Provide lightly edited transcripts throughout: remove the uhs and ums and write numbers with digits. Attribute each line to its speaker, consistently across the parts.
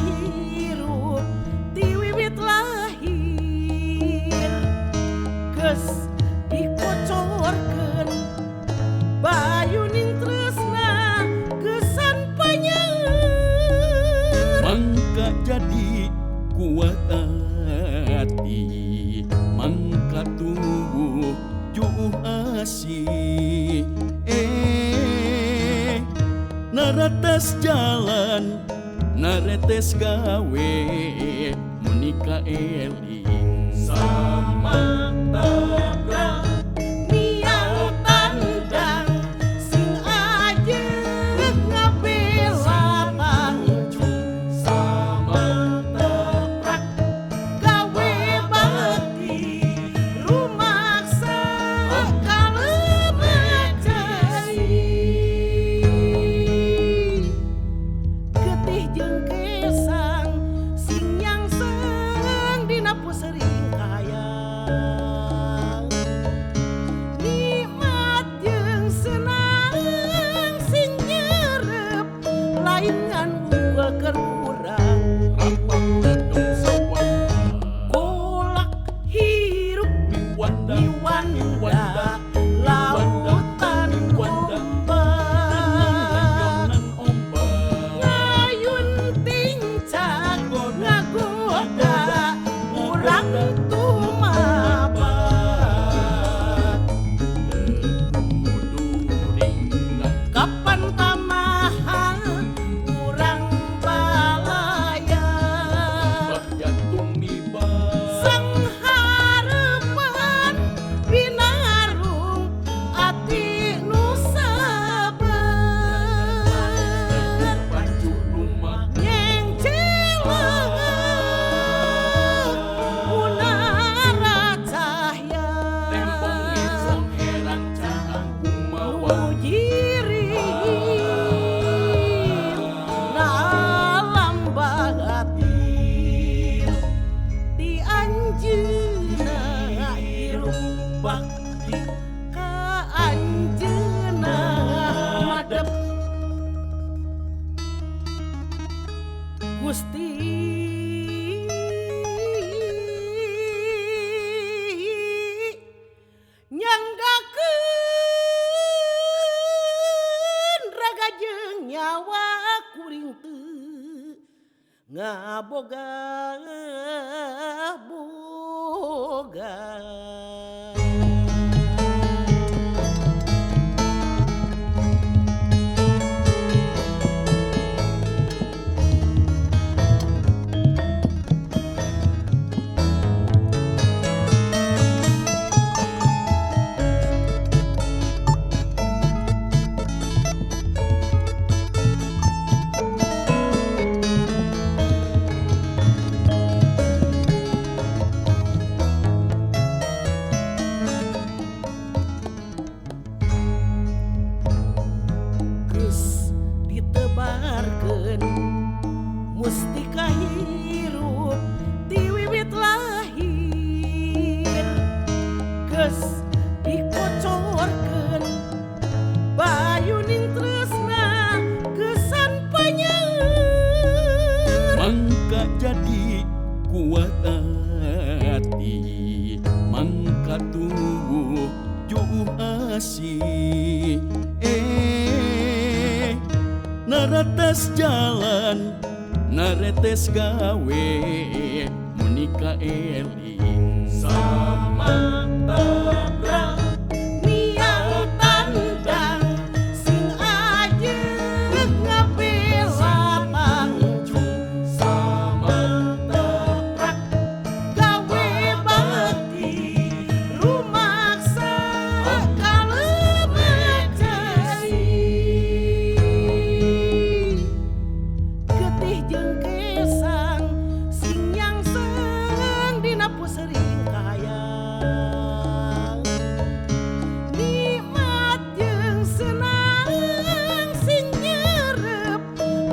Speaker 1: Hirup ti wiwit lahir geus dikocorkeun bayuning tresna kesan panyer
Speaker 2: mangka jadi kuat hati mangka tumbuh juuh asih narates jalan naretes gawe munika eling sama tabrak
Speaker 1: miang tandang sing ajeg ngabela tanjung
Speaker 2: sama tabrak
Speaker 1: gawe bakti rumaksa kalemet cai getih jeung kesang sing nyangseng dina pusering kahayang nikmat jeung senang sing nyerep lain ngan unggul keur urang
Speaker 2: rapat dadong sawah
Speaker 1: golak hirup
Speaker 2: miwanda
Speaker 1: miwanda lautan
Speaker 2: miwanda
Speaker 1: ombak
Speaker 2: layonan ombak
Speaker 1: ngayun tincak ngagoda urang tumapak
Speaker 2: kudu ringan
Speaker 1: kapan tamahan urang balaya
Speaker 2: bahya tumiba
Speaker 1: sang harepan binarung ati nu sabar
Speaker 2: pacu lumak
Speaker 1: nyengceleng munara cahya
Speaker 2: tembong ngecong herang caang kumawa
Speaker 1: nu jirim na alam batin ti anjeunna hirup
Speaker 2: bakti
Speaker 1: ka anjeunna madep Gusti nyanggakeun raga jeung nyawa kuring teu ngaboga boga. Geus ditebarkeun mustika hirup ti wiwit lahir geus dikocorkeun bayuning tresna kesan panyer
Speaker 2: mangka jadi kuat hati mangka tumbuh juuh asih narates jalan naretes gawe munika eling sama tabrak
Speaker 1: miang tandang sing ajeg ngabela tanjung
Speaker 2: sama tabrak
Speaker 1: gawe bakti rumaksa kalemet cai getih jeung kesang sing nyangseng dina pusering kahayang nikmat jeung senang sing nyerep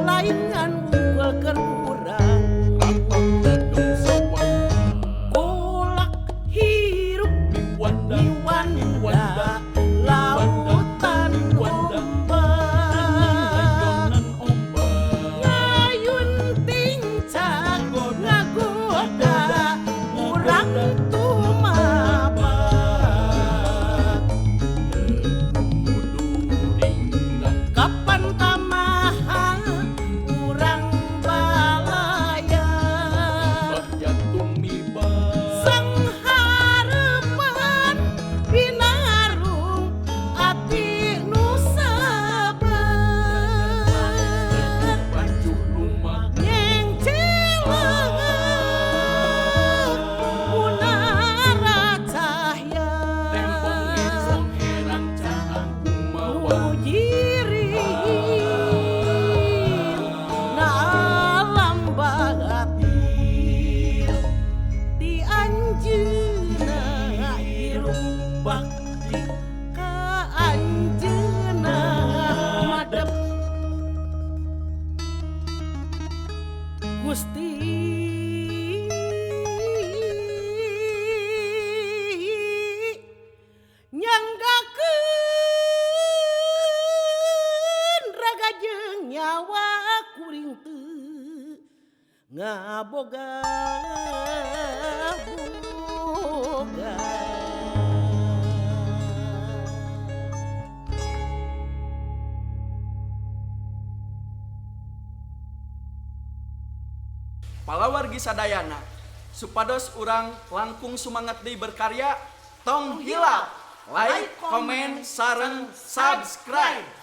Speaker 1: lain ngan unggul keur urang
Speaker 2: rapat dadong sawah
Speaker 1: golak hirup
Speaker 2: miwanda
Speaker 1: miwanda lautan
Speaker 2: miwanda
Speaker 1: ombak
Speaker 2: layonan ombak
Speaker 1: ngayun Gusti nyanggakeun raga jeung nyawa kuring teu ngaboga boga.
Speaker 2: Palawargi sadayana supados urang langkung sumangat deui berkarya, tong hilap like, komen, sareng subscribe.